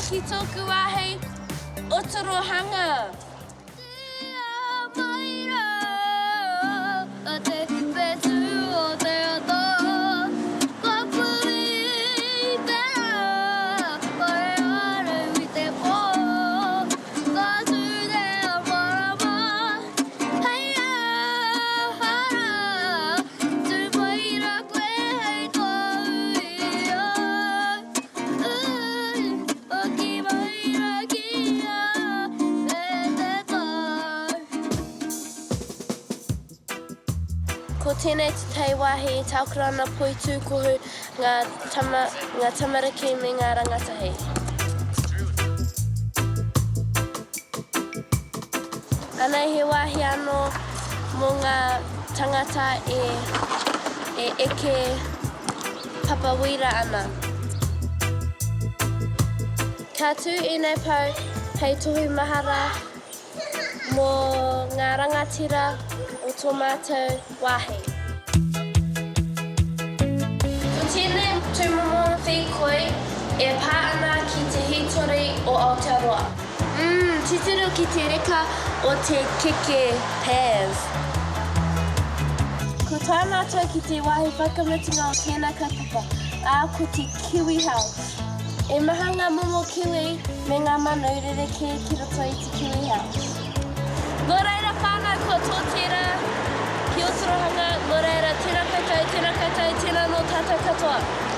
ki tōku wāhi Otorohanga. Ko tēnei te tei wāhi i tākaro ana poitūkohu ngā tama, ngā tamariki me ngā rangatahi. Anei he wāhi anō mō ngā tangata e, e eke papa wīra ana. Ka tū ēnei pou hei tohu mahara mō ngā rangatira o tō mātou wāhi. Ko tēnei tūmomo whīkoi e pā ana ki te hītori o Aotearoa. Umm, titiro ki te reka o te keke Paz. Ko tae mātou ki te wāhi whakamutunga o tēnā kaupapa, ā, ko te Kiwi House. E maha ngā momo kiwi me ngā manu rerekē ki roto i te Kiwi House. Nō reira whānau kua tō tērā ki Otorohanga, nō reira tēnā koutou, tēnā koutou, tēnā nō tātou katoa.